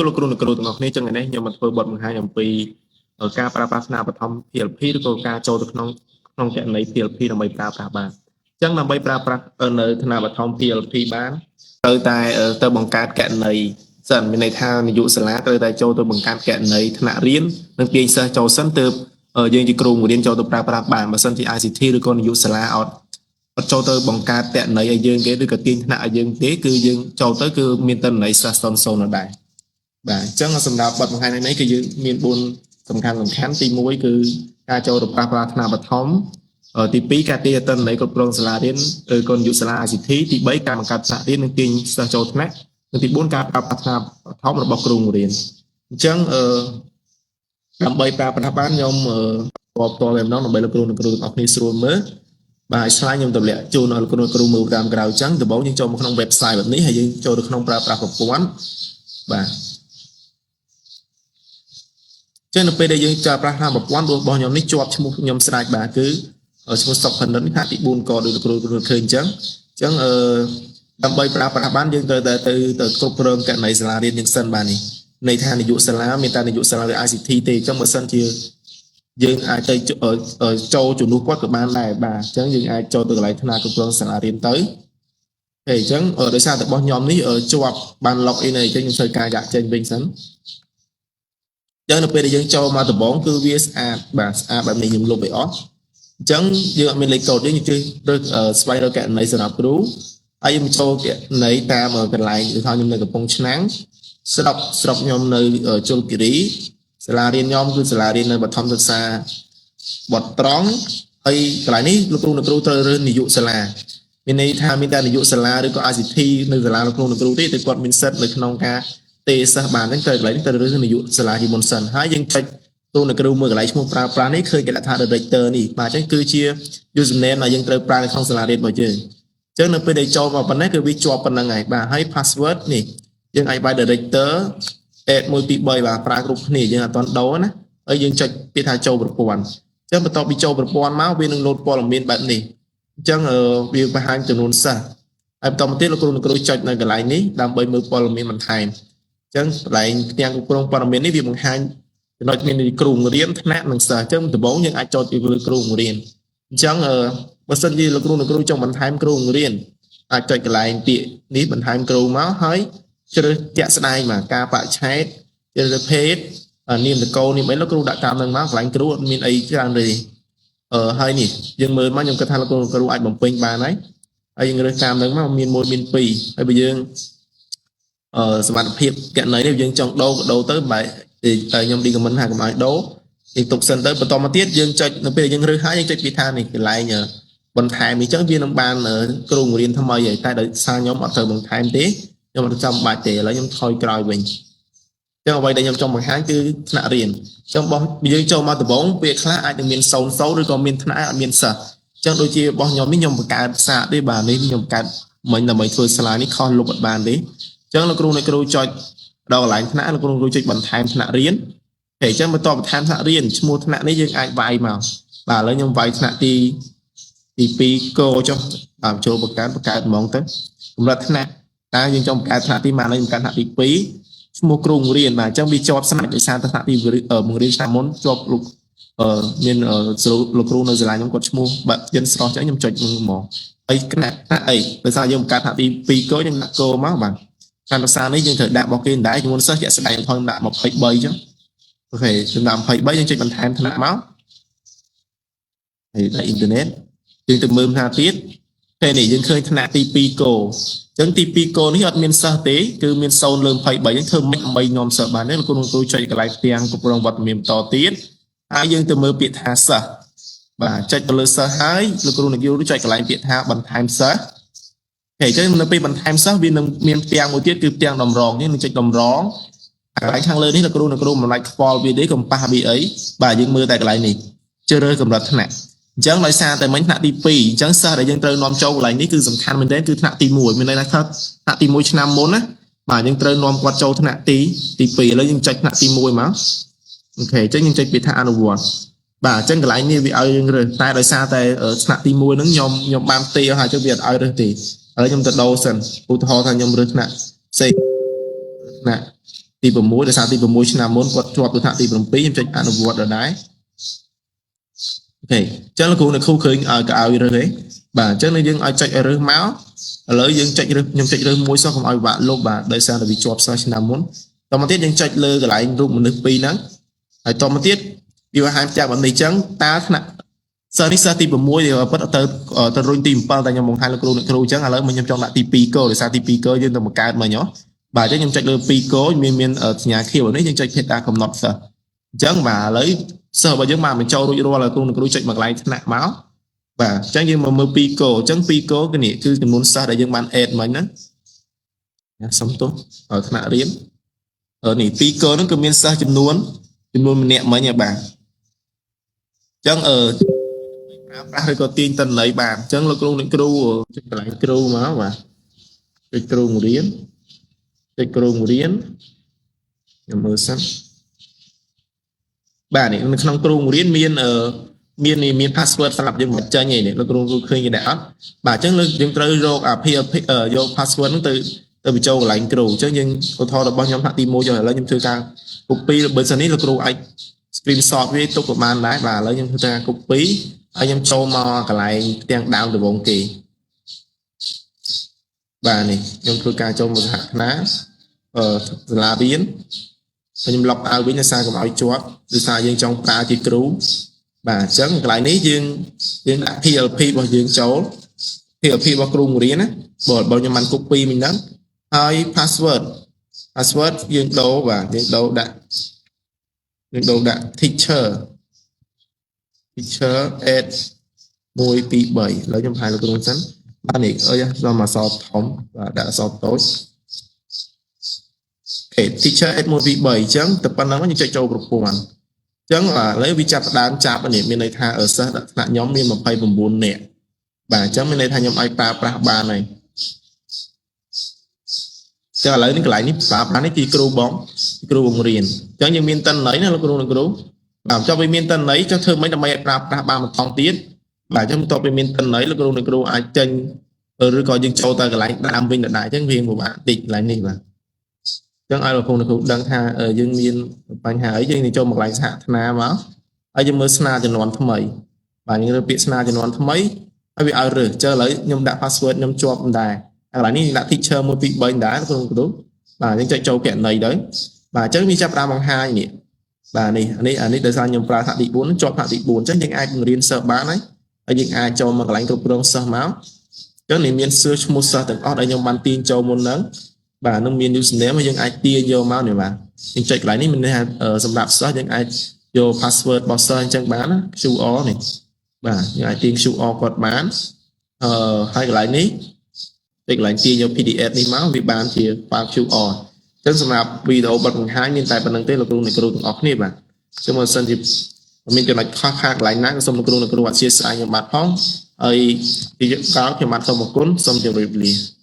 លោកគ្រូអ្នកគ្រូទាំងអស់គ្នាចឹងថ្ងៃនេះខ្ញុំមកធ្វើបទបង្ហាញអំពីការប្រើប្រាស់ថ្នាលបឋម PLP ឬក៏ការចូលទៅក្នុងក្នុងគណនី PLP ដើម្បីប្រើប្រាស់បានអញ្ចឹងដើម្បីប្រើប្រាស់នៅថ្នាលបឋម PLP បានត្រូវតែទៅបង្កើតគណនីសិនមានន័យថានាយកសាលាត្រូវតែចូលទៅបង្កើតគណនីថ្នាក់រៀននិងទាញសិស្សចូលសិនទើបយើងជាគ្រូបង្រៀនចូលទៅប្រើប្រាស់បានបើសិនជា ICT ឬក៏នាយកសាលាអត់អត់ចូលទៅបង្កើតគណនីឲ្យយើងគេឬក៏ទាញថ្នាក់ឲ្យយើងទេគឺយើងចូលទៅគឺមានតន័យសិស្ស00នៅដែរបាទអញ្ចឹងសម្រាប់បទបង្ហាញនេះគឺយើងមាន4សំខាន់សំខាន់ទី1គឺការចូលទៅប្រើប្រាស់ថ្នាលបឋមទី2ការទាញទិន្នន័យគ្រប់គ្រងសាលារៀនឬក៏នាយកសាលា ICT ទី3ការបង្កើតថ្នាក់រៀននិងទាញសិស្សចូលថ្នាក់និងទី4ការប្រើប្រាស់ថ្នាលបឋមរបស់គ្រូបង្រៀនអញ្ចឹងអឺដើម្បីប្រើប្រាស់បានខ្ញុំបបផ្ទាល់តែម្ដងដើម្បីលោកគ្រូនិងគ្រូទាំងអស់គ្នាស្រួលមើលបាទឆ្លាញ់ខ្ញុំទម្លាក់ជូនឲ្យលោកគ្រូគ្រូមើលតាមក្រៅអញ្ចឹងដំបូងយើងចូលមកក្នុង website បែបនេះហើយយើងចូលទៅក្នុងប្រើប្រាស់ប្រព័ន្ធបាទចឹងនៅពេលដែលយើងប្រើប្រាស់តាមប្រព័ន្ធរបស់ខ្ញុំនេះជាប់ឈ្មោះខ្ញុំស្រេចបាទគឺឈ្មោះសុកផនិតនេះថាទី4កដោយលោកគ្រូគ្រូឃើញអញ្ចឹងអញ្ចឹងអឺដើម្បីប្រើប្រាស់បានយើងត្រូវតែទៅទៅគ្រប់គ្រងករណីសាលារៀនយើងសិនបាទនេះន័យថានាយកសាលាមានតែនាយកសាលាឬ ICT ទេអញ្ចឹងបើសិនជាយើងអាចទៅចូលជំនួសគាត់ក៏បានដែរបាទអញ្ចឹងយើងអាចចូលទៅកន្លែងថ្នាក់គ្រប់គ្រងសាលារៀនទៅហើយអញ្ចឹងដោយសារតែរបស់ខ្ញុំនេះជាប់បាន log in ហើយអញ្ចឹងខ្ញុំធ្វើការដាក់ចេញវិញសិនចឹងនៅពេលដែលយើងចូលមកដំបូងគឺវាស្អាតបាទស្អាតបែបនេះខ្ញុំលុបឲ្យអស់អញ្ចឹងយើងអត់មានលេខកូដយើងជួយរើសស្វែងរកគណនីសម្រាប់គ្រូហើយយើងចូលគណនីតាមកន្លែងដូចថាខ្ញុំនៅកំពង់ឆ្នាំងស្រុកស្រុកខ្ញុំនៅជលគិរីសាលារៀនខ្ញុំគឺសាលារៀននៅបឋមសិក្សាបត់ត្រង់ហើយកន្លែងនេះលោកគ្រូអ្នកគ្រូត្រូវរើសនាយកសាលាមានន័យថាមានតែនាយកសាលាឬក៏ ICT នៅសាលាលោកគ្រូអ្នកគ្រូទេតែគាត់មានសិទ្ធិនៅក្នុងការទេសិស្សបានហ្នឹងត្រូវកន្លែងនេះត្រូវរើសនាយកសាលាជាមុនសិនហើយយើងចុចទូអ្នកគ្រូមើលកន្លែងឈ្មោះប្រើប្រាស់នេះឃើញគេដាក់ថា director នេះបាទអញ្ចឹងគឺជា username ដែលយើងត្រូវប្រើនៅក្នុងសាលារៀនរបស់យើងអញ្ចឹងនៅពេលដែលចូលមកប៉ុណ្ណេះគឺវាជាប់ប៉ុណ្្នឹងហើយបាទហើយ password នេះយើងអាចបាយ director add 1 2 3បាទប្រើគ្រប់គ្នាយើងអត់ទាន់ដូរណាហើយយើងចុចពាក្យថាចូលប្រព័ន្ធអញ្ចឹងបន្ទាប់ពីចូលប្រព័ន្ធមកវានឹងលោតព័ត៌មានបែបនេះអញ្ចឹងវាបង្ហាញចំនួនសិស្សហើយបន្តមកទៀតលោកគ្រូអ្នកគ្រូចុចនៅកន្លែងនេះដើម្បីមើលព័ត៌មានបន្ថែមអញ្ចឹងកន្លែងផ្ទាំងគ្រប់គ្រងព័ត៌មាននេះវាបង្ហាញចំណុចមានគ្រូបង្រៀនថ្នាក់និងសិស្សអញ្ចឹងដំបូងយើងអាចចុចពីលើគ្រូបង្រៀនអញ្ចឹងបើសិនជាលោកគ្រូអ្នកគ្រូចង់បន្ថែមគ្រូបង្រៀនអាចចុចកន្លែងពាក្យនេះបន្ថែមគ្រូមកហើយជ្រើសជាក់ស្ដែងមកការបច្ឆេទជ្រើសរើសភេទនាមតកោនាមអីលោកគ្រូដាក់តាមនឹងមកកន្លែងគ្រូអត់មានអីច្រើនទេអឺហើយនេះយើងមើលមកខ្ញុំគិតថាលោកគ្រូអាចបំពេញបានហើយហើយយើងរើសតាមនឹងមកមាន1មាន2ហើយបើយើងអឺសមត្ថភាពកណីនេះយើងចង់ដូរក៏ដូរទៅបែខ្ញុំ recommend ថាកុំឲ្យដូរយើងទុកសិនទៅបន្តមកទៀតយើងចុចនៅពេលយើងរើសហើយយើងចុចពីថានេះកន្លែងបន្ថែមអញ្ចឹងវានឹងបានគ្រូបង្រៀនថ្មីហើយតែដោយសារខ្ញុំអត់ត្រូវបន្ថែមទេខ្ញុំអត់ចាំបាច់ទេឥឡូវខ្ញុំថយក្រោយវិញចឹងអ្វីដែលខ្ញុំចង់បង្ហាញគឺថ្នាក់រៀនចឹងបោះយើងចូលមកដំបូងពេលខ្លះអាចនឹងមាន0 0ឬក៏មានថ្នាក់អត់មានសិស្សចឹងដូចជារបស់ខ្ញុំនេះខ្ញុំបង្កើតសាកទេបាទនេះខ្ញុំបង្កើតមិញដើម្បីធ្វើ slide នេះខុសលុបអត់បានទេចឹងលោកគ្រូអ្នកគ្រូចុចដល់កន្លែងថ្នាក់លោកគ្រូគ្រូចុចបន្ថែមថ្នាក់រៀនហើយអញ្ចឹងបន្ទាប់បន្ថែមថ្នាក់រៀនឈ្មោះថ្នាក់នេះយើងអាចវាយមកបាទឥឡូវខ្ញុំវាយថ្នាក់ទីទី2កោចុះបាទចូលបង្កើតបង្កើតហ្មងទៅកម្រិតថ្នាក់តើយើងចង់បង្កើតថ្នាក់ទីម៉ានបង្កើតថ្នាក់ទី2ឈ្មោះគ្រូបង្រៀនបាទអញ្ចឹងវាជាប់ស្នាច់ដោយសារតែថ្នាក់ទីបង្រៀនឆ្នាំមុនជាប់លោកអឺមានលោកគ្រូនៅសាលាខ្ញុំគាត់ឈ្មោះបាទយិនស្រស់អញ្ចឹងខ្ញុំចុចនឹងហ្មងហើយថ្នាក់ថ្នាក់អីដោយសារយើងបង្កើតថ្នាក់ទី2កោយើងដាក់កោមកបាទតាមភាសានេះយើងត្រូវដាក់របស់គេដែរចំនួនសិស្សជាក់ស្ដែងថយដាក់23អញ្ចឹង OK សម្រាប់23យើងចុចបន្ថែមថ្នាក់មកហើយដាក់អ៊ីនធឺណិតយើងទៅមើលថ្នាក់ទៀតពេលនេះយើងឃើញថ្នាក់ទី2កោអញ្ចឹងទី2កោនេះអត់មានសិស្សទេគឺមាន0លើ23អញ្ចឹងធ្វើម៉េចដើម្បីនាំសិស្សបានទេលោកគ្រូគ្រូចុចកន្លែងផ្ទាំងគ្រប់គ្រងវត្តមានបន្តទៀតហើយយើងទៅមើលពាក្យថាសិស្សបាទចុចទៅលើសិស្សហើយលោកគ្រូអ្នកគ្រូចុចកន្លែងពាក្យថាបន្ថែមសិស្សហើយអញ្ចឹងនៅពេលបន្ថែមសិស្សវានឹងមានផ្ទាំងមួយទៀតគឺផ្ទាំងតម្រងនេះនឹងចុចតម្រងកន្លែងខាងលើនេះលោកគ្រូអ្នកគ្រូមិនបាច់ខ្វល់វាទេកុំប៉ះវាអីបាទយើងមើលតែកន្លែងនេះជ្រើសរើសកម្រិតថ្នាក់អញ្ចឹងដោយសារតែមិញថ្នាក់ទី2អញ្ចឹងសិស្សដែលយើងត្រូវនាំចូលកន្លែងនេះគឺសំខាន់មែនទែនគឺថ្នាក់ទី1មានន័យថាថ្នាក់ទី1ឆ្នាំមុនណាបាទយើងត្រូវនាំគាត់ចូលថ្នាក់ទីទី2ឥឡូវយើងចុចថ្នាក់ទី1មក OK អញ្ចឹងយើងចុចពាក្យថាអនុវត្តបាទអញ្ចឹងកន្លែងនេះវាឲ្យយើងរើសតែដោយសារតែថ្នាក់ទី1ហ្នឹងខ្ញុំខ្ញុំបានទេហើយចុះវាអត់ឲ្យរើសទេឥឡូវខ្ញុំទៅដូរសិនឧទាហរណ៍ថាខ្ញុំរើសថ្នាក់ផ្សេងថ្នាក់ ទី6ដោយសារទី6ឆ្នាំមុនគាត់ជាប់ទៅថ្នាក់ទី7ខ្ញុំចុចអនុវត្តដដែល OK អញ្ចឹងលោកគ្រូអ្នកគ្រូឃើញឲ្យកឲ្យរើសទេបាទអញ្ចឹងយើងឲ្យចុចឲ្យរើសមកឥឡូវយើងចុចរើសខ្ញុំចុចរើសមួយសោះកុំឲ្យពិបាកលុបបាទដោយសារតែវាជាប់សិស្សឆ្នាំមុនតមកទៀតយើងចុចលើកន្លែងរូបមនុស្សពីរហ្នឹងហើយតមកទៀតវាបង្ហាញផ្ទាំងបែបនេះអញ្ចឹងតើថ្នាក់សិស្សនេះសិស្សទី6ដែលពិតទៅទៅរុញទី7តែខ្ញុំបង្ហាញលោកគ្រូអ្នកគ្រូអញ្ចឹងឥឡូវមកខ្ញុំចង់ដាក់ទី2កដោយសារទី2កយើងទៅបង្កើតមកញ៉ោបាទអញ្ចឹងខ្ញុំចុចលើ2កមានមានសញ្ញាខៀវនេះយើងចុចភេទតាកំណត់សិស្សអញ្ចឹងបាទឥឡូវសិស្សរបស់យើងបានបញ្ចូលរួចរាល់ហើយគ្រូអ្នកគ្រូចុចមកកន្លែងថ្នាក់មកបាទអញ្ចឹងយើងមកមើល2កអញ្ចឹង2កគឺនេះគឺចំនួនសិស្សដែលយើងបាន add មិញហ្នឹងសុំទោសថ្នាក់រៀននេះ2កហ្នឹងគឺមានសិស្សចំនួនចំនួនម្នាក់មិញហ៎បាទអញ្ចឹងអឺប្រើប្រាស់ឬក៏ទាញតន័យបានអញ្ចឹងលោកគ្រូអ្នកគ្រូចុចកន្លែងគ្រូមកបាទចុចគ្រូបង្រៀនចុចគ្រូបង្រៀនខ្ញុំមើលសិនបាទនេះនៅក្នុងគ្រូបង្រៀនមានអឺមាននេះមាន password ស្រាប់យើងមកចេញឯនេះលោកគ្រូឃើញគេដែរអត់បាទអញ្ចឹងយើងត្រូវរកអា PLP យក password ហ្នឹងទៅទៅបញ្ចូលកន្លែងគ្រូអញ្ចឹងយើងឧទាហរណ៍របស់ខ្ញុំថ្នាក់ទី1ចុះឥឡូវខ្ញុំធ្វើការ copy បើសិននេះលោកគ្រូអាច screenshot វាទុកក៏បានដែរបាទឥឡូវខ្ញុំធ្វើការ copy ហើយខ្ញុំចូលមកកន្លែងផ្ទាំងដើមដំបូងគេបាទនេះខ្ញុំធ្វើការចូលមកសហថ្នាក់អឺសាលារៀនហើយខ្ញុំ log out វិញដោយសារកុំឲ្យជាប់ដោយសារយើងចង់ប្រើជាគ្រូបាទអញ្ចឹងកន្លែងនេះយើងយើងដាក់ PLP របស់យើងចូល PLP របស់គ្រូបង្រៀនណាបើបើខ្ញុំបាន copy មិញហ្នឹងហើយ password password យើងដូរបាទយើងដូរដាក់យើងដូរដាក់ teacher teacher add 1 2 3ឥឡូវខ្ញុំបង្ហាញលោកគ្រូសិនបាទនេះអើយដល់មកអក្សរធំបាទដាក់អក្សរតូច OK teacher add 1 2 3អញ្ចឹងតែប៉ុណ្្នឹងយើងចុចចូលប្រព័ន្ធអញ្ចឹងឥឡូវវាចាប់ផ្ដើមចាប់នេះមានន័យថាសិស្សថ្នាក់ខ្ញុំមាន29នាក់បាទអញ្ចឹងមានន័យថាខ្ញុំអាចប្រើប្រាស់បានហើយចឹងឥឡូវនេះកន្លែងនេះប្រើប្រាស់នេះគឺគ្រូបងគ្រូបង្រៀនអញ្ចឹងយើងមានតិន័យណាលោកគ្រូលោកគ្រូបាទចុះវាមានតិន័យចុះធ្វើម៉េចដើម្បីឲ្យប្រើប្រាស់បានបន្តទៀតបាទអញ្ចឹងបន្ទាប់ពីមានតិន័យលោកគ្រូលោកគ្រូអាចចេញឬក៏យើងចូលទៅកន្លែងដើមវិញដដែលអញ្ចឹងវាពិបាកតិចកន្លែងនេះបាទអញ្ចឹងឲ្យលោកគ្រូលោកគ្រូដឹងថាយើងមានបញ្ហាអីយើងនឹងចូលមកកន្លែងសហថ្នាមកហើយយើងមើលស្នាចំនួនថ្មីបាទយើងរើសពាក្យស្នាចំនួនថ្មីហើយវាឲ្យរើសអញ្ចឹងឥឡូវខ្ញុំដាក់ password ខ្ញុំជាប់មិនដែរកន្លែងនេះដាក់ teacher 1 2 3ដែរលោកគ្រូគ្រូបាទយើងចុចចូលកណីទៅបាទអញ្ចឹងវាចាប់ផ្ដើមបង្ហាញនេះបាទនេះអានេះអានេះដោយសារខ្ញុំប្រើថ្នាក់ទី4ជាប់ថ្នាក់ទី4អញ្ចឹងយើងអាចបង្រៀនសិស្សបានហើយហើយយើងអាចចូលមកកន្លែងគ្រប់គ្រងសិស្សមកអញ្ចឹងនេះមានសឿឈ្មោះសិស្សទាំងអស់ដែលខ្ញុំបានទាញចូលមុនហ្នឹងបាទនឹងមាន username ហើយយើងអាចទាញយកមកនេះបាទយើងចុចកន្លែងនេះមានន័យថាសម្រាប់សិស្សយើងអាចយក password របស់សិស្សអញ្ចឹងបានណា QR នេះបាទយើងអាចទាញ QR គាត់បានអឺហើយកន្លែងនេះចុចកន្លែងទាញយក PDF នេះមកវាបានជា file QR អញ្ចឹងសម្រាប់វីដេអូបទបង្ហាញមានតែប៉ុណ្្នឹងទេលោកគ្រូអ្នកគ្រូទាំងអស់គ្នាបាទចឹងបើសិនជាមានចំណុចខ្វះខាតកន្លែងណាក៏សូមលោកគ្រូអ្នកគ្រូអធ្យាស្រ័យខ្ញុំបាទផងហើយទីក្រោយខ្ញុំបាទសូមអរគុណសូមជម្រាបលា។